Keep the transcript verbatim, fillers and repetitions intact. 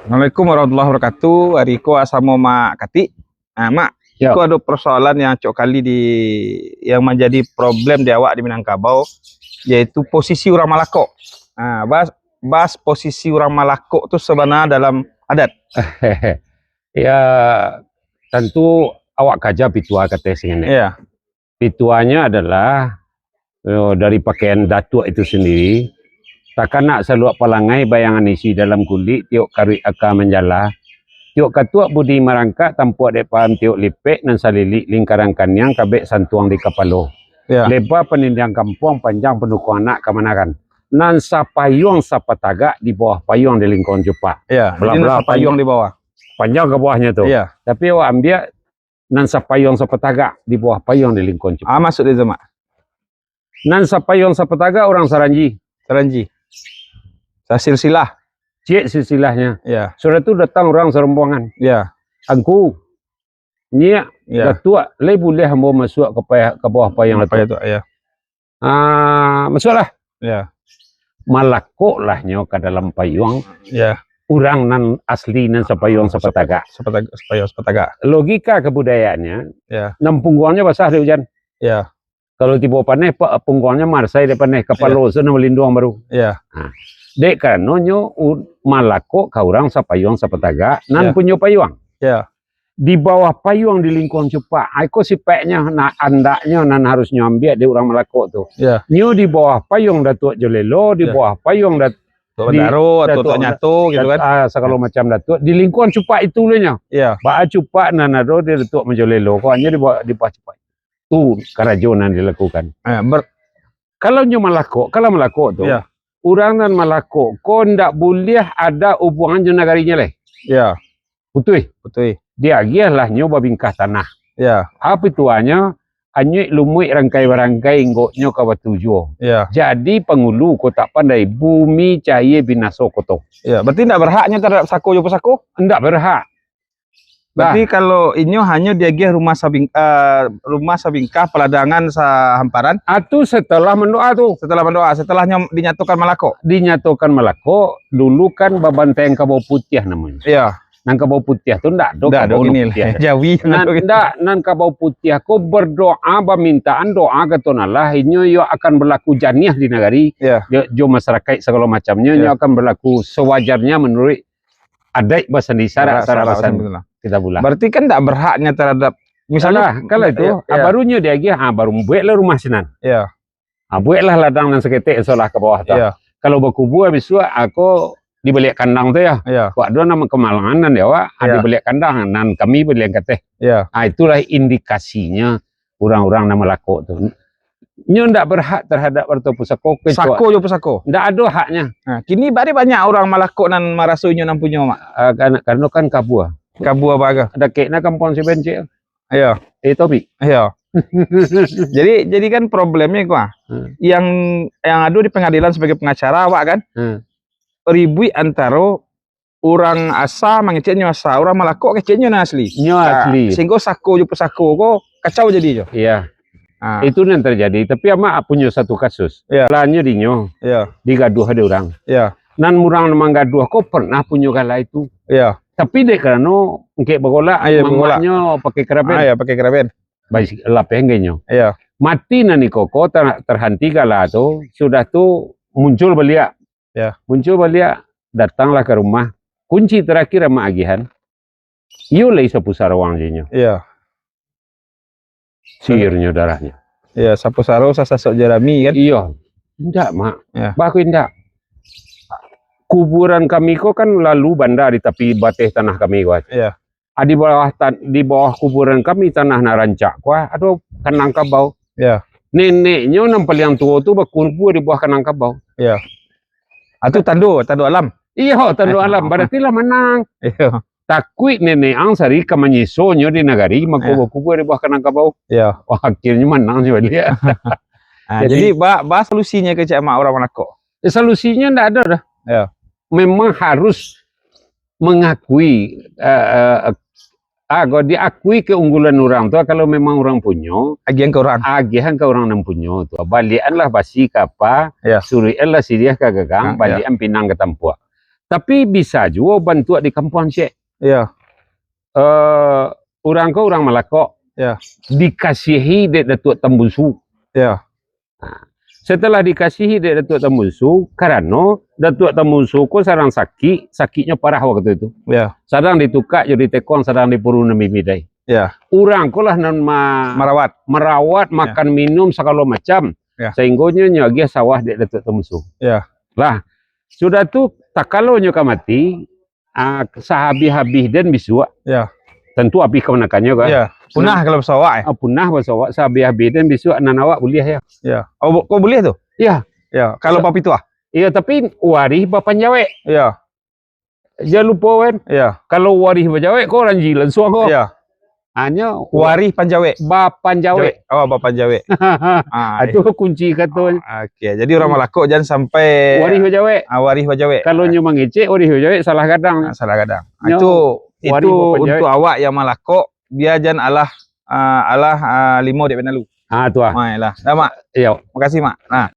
Assalamualaikum warahmatullahi wabarakatuh. Ari ko asamo Mak Katik. Ah, Mak, Yo. Ko ado persoalan yang acok kali di, yang manjadi problem di awak di Minangkabau, yaitu posisi urang malakok. Ah, bahas, bahas posisi urang malakok tu sabana dalam adat. Ya, tantu awak kaja pitua kateh singene. Ya. Pituahnyo adalah, eh, dari pakaian datuak itu sendiri, takanak saluak palangai bayangan isi dalam kulik, tiok karuik aka manjala, tiok katuak budi marangkak, tampuak dek paham tiok lipek, nan salilik lingkaran kaniang, kabek santuang di kapalo. Ya. Leba panindiang kampuang, panjang pandukuang anak kamanaran. Nan sapayuang sapatagak di bawah payuang di lingkuang cupak. Ya, jadi nan sapayuang di bawah. Panjang ka bawahnyo tu. Ya. Tapi awak ambiak nan sapayuang sapatagak di bawah payuang di lingkuang cupak. Ah, maksud dia tu, Mak? Nan sapayuang sapatagak urang saranji. Saranji. Sasilsilah. Ciek silsilahnyo. Ya. Sudah tu datang urang sarombongan. Ya. Angku, Nyiak, Ya. Datuak, lai buliah ambo masuak ka payah, ka bawah payuang Datuak? Payuang tu, ya. Ah, masuaklah. Ya. Malakoklah nyo ka dalam payuang. Ya. Urang nan asli, nan sapayuang sapatagak. Sapatag-, sapayuang sapatagak. Logika kabudayaannyo, Ya. Nan pungguangnyo basah dek ujan. Ya. Kalau tibo paneh, pa-, pungguangnyo marsai dek paneh, kapalo Ya. Sudah malinduang baru. Ya. Ha. Dek karano nyo u-, malakok ka urang sapayuang sapatagak, nan Ya. Punyo payuang. Ya. Di bawah payuang di lingkuang cupak. Ai ko sipeknyo, na-, andaknyo nan harusnyo ambiak dek urang malakok tu. Ya. Nyo di bawah payuang Datuak Jolelo, di Ya. Bawah payuang Dat-, Tuak di Bandaro, atau Datuak Tuak Nyato gitu kan. Ah, sagalo Ya. Macam Datuak. Di lingkuang cupak itu uleh nyo. Ya. Baa cupak nan ado di Datuak Manjolelo ko hanyo di bawah, di bawah cupak. Tu karajo nan dilakukan. Eh, ber- Kalau nyo malakok, kalau malakok tu, Ya. Urang nan malakok ko ndak buliah ada hubungan jo nagarinyo lai. Ya. Putuih. Putuih. Diagiahlah nyo babingkah tanah. Ya. Ha pituahnyo, anyuik lumuik rangkai barangkai inggoknyo ka batu juo. Ya. Jadi pangulu ko tak pandai, bumi cayie binaso koto. Ya, berarti ndak berhaknyo terhadap sako jo pusako? Ndak berhak. Berarti Bah. Kalau inyo hanyo diagiah rumah sabing-, eh, rumah sabingkah paladangan sahamparan? Atu setelah mandoa tu. Setelah mandoa, setelah nyo dinyatokan malakok? Dinyatokan malakok, dulu kan babanteng kabau putiah namonyo. Iya. Nan kabau putiah tu ndak ado kabau nan putiah. Jawi nan ado gitu. Ndak, nan kabau putiah ko berdoa, bamintaan doa ka Tuhan Allah, inyo yo akan berlaku janiah di nagari, iya, jo, jo masyarakaik sagalo macamnyo, inyo akan berlaku sewajarnya menurut adaik basandi, syarak, syarak, syarak basandi. Kitabullah. Berarti kan ndak berhaknya terhadap, misalnya, kalau itu, iya, ah, iya, barunyo diagiah, ah, baru bueklah rumah sinan. Iya. Ah, bueklah ladang nan saketek solah ka bawah tu. Iya. Kalau bakubua bisuak, ah, ko di baliak kandang tu ya. Iya. Wak, ado nan kamalangan nan di awak, ah, iya, di baliak kandang, nan kami baliak kateh. Iya. Ah, itulah indikasinya urang-urang nan malakok tu. Nyo ndak berhak terhadap harta pusako, kecuali sako jo pusako. Ndak ado haknya. Nah, kini bari banyak urang malakok nan maraso inyo nan punyo, Mak. Ah, karano, karano kan kabua. Kabua baga. Dakekna kampuang si Bencik. Iyo. Eh, Taufik. Iyo. Jadi, jadi kan problemnya ko, ah. Hmm. Yang, yang ado di pengadilan sebagai pengacara awak kan? Hmm. Ribuik antaro urang asa mangecek nyo asa, urang malakok kecek nyo nan asli. Nyo asli. Ah, sehingga sako jo pusako ko kacau jadi jo. Iya. Ah. Itu nan terjadi. Tapi Amak punyo satu kasus. Iya. Lahanyo dinyo. Iya. Digaduah dek urang. Iya. Nan urang nan manggaduah ko pernah punyo gala itu. Iya. Tapi dek karano engkek bagolak, ah, iya, bagolak, mamaknyo pakai karaben. Ah, iya, pakai karaben. Bais lapeh engkeknyo. Iya. Mati nan iko ko ter-, terhenti gala tu, sudah tu muncul baliak. Ya. Muncul baliak, datanglah ka rumah. Kunci terakhir Amak agiahan, iyo lai sapusaro wang jo inyo. Iya. Siirnyo darahnyo. Iya, sapusaro sasasok jerami kan? Iyo. Indak, Mak. Iya. Bah ko indak. Kuburan kami ko kan lalu banda di tapi bateh tanah kami ko. Iya. Ah, di bawah tan-, di bawah kuburan kami tanah nan rancak ko, ah, ado kandang kabau. Ya. Neneknyo nan paliang tuo tu bakubua di bawah kandang kabau. Ya. Ah, tu tando, tando alam. Iyo, tando alam. Berarti lah manang. Iyo. Takuik nenek ang sari ka manyisonyo di nagari, mako bakubua di bawah kandang kabau. Iyo. Wah, akhirnyo manang nyo baliak. Ah, jadi, jadi ba-, ba solusinyo kecek Amak urang malakok? Eh, solusinyo ndak ado doh. Ya. Memang harus mengakui, eh, eh, ah, ko diakui keunggulan urang tu, kalau memang urang punyo, agiahan ka urang. Agiahan ka urang nan punyo tu. Baliakanlah basi ka apa, ya, suruikanlah siriah ka gagang, ah, ya, baliakan pinang ka tampuak. Tapi bisa juo bantuak di kampuang ciek. Iyo. Eh, urang ko urang Malakok. Iyo. Dikasiahi dek Datuak Tambusu. Iyo. Nah, setelah dikasiahi dek Datuak Tambusu, karano Datuak Tambusu ko sadang sakik, sakiknyo parah wakatu itu. Iyo. Sadang ditukak jo ditekong, sadang dipurunami bidai. Iyo. Urang ko lah nan ma-, Marawat. marawat, Iyo. makan minum sagalo macam. Iyo. Sainggonyo nyo agiah sawah dek Datuak Tambusu. Iyo. Lah, sudah tu, takalonyo ka mati, ah, sahabih-habih den bisuak. Iyo. Tantu abih kamanakannyo kan. Iyo. Punah Nah, kalau basawak, eh. ah, punah basawak, sahabih-habih den bisuak nan awak buliah yo. Iyo. Oh, bu-, kok buliah tu? Iyo. Iyo. Kalau Sa- papituah? Iyo, tapi warih bapanjawek. Iyo. Jan lupo kan. Iyo. Kalau warih bajawek, ko ranji lansuang ko. Iyo. Hanyo Warih panjawek. bapanjawek. Jawek. Oh, bapanjawek. Ah, Ah, itu kunci katonyo. Oke, jadi urang Malakok jan sampai Warih bajawek. Ah, warih bajawek. Kalau nyo mangecek, warih bajawek, salah gadang. Ah, salah gadang. Ah, Nyo itu, warih itu bapanjawek. Untuk awak yang Malakok, bia jan alah, ah, alah, ah, limo dek Benalu. Ah, tu ah. Mai lah. Dah, Mak. Iyo. Makasih, Mak. Nah,